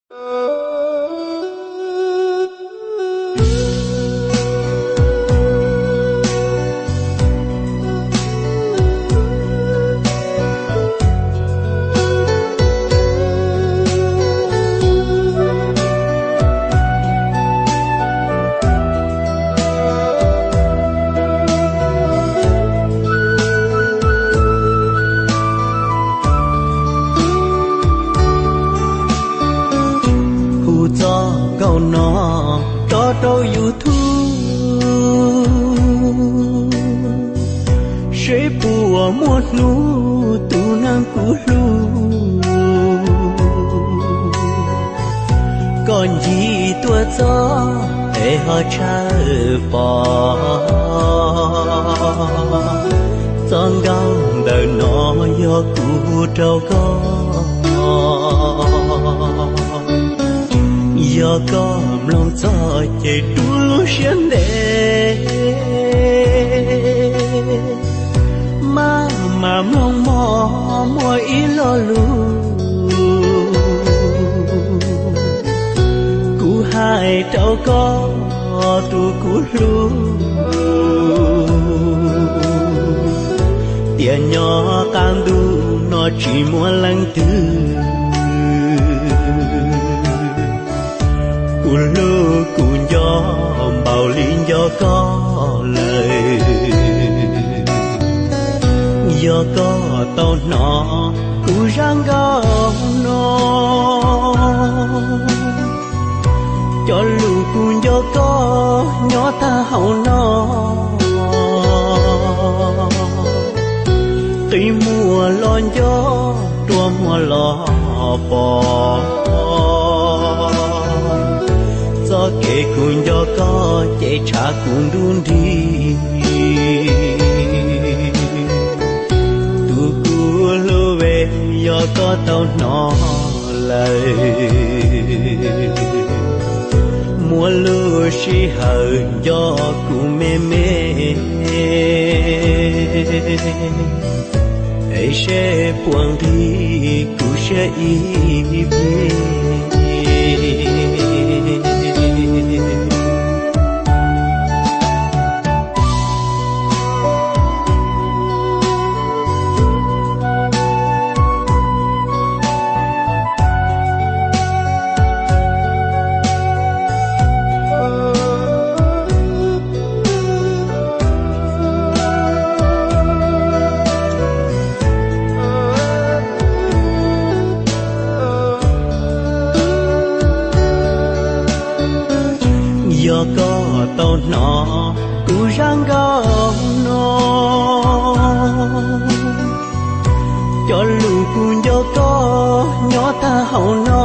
Hu txoj nkauj no rov rau YouTube, seb puas muaj hnub tus neeg kuv hlub, koj ncig tuaj txog es ho tshawb pom. Txoj nkauj ntawm no yog kuv hu rau koj. Yog koj mloog txog ces rub lub siab ntev, maj mam mloog mog muaj ib lo lus kuv hais rau koj tus kuv hlub, tias nyob qab ntuj no tsis muaj leej twg kuv hlub kuv nco npaum li nco koj lawm. Yog koj tau hnov kuv zaj nkauj no, cov lus kuv nco koj nyob tag hauv no, qi muag los nco, rua muag los pom. Txoj kev kuv nco koj ces tshav kuv nruj nrig. Tus kuv hlub es, yog koj tau hnov lawm, muaj lub sij hawm nco kuv me me, es seb puas nqhis kuv siab ib pliag. Yog koj tau hnov kuv zaj nkauj no, cov lus kuv nco koj nyob tag hauv no.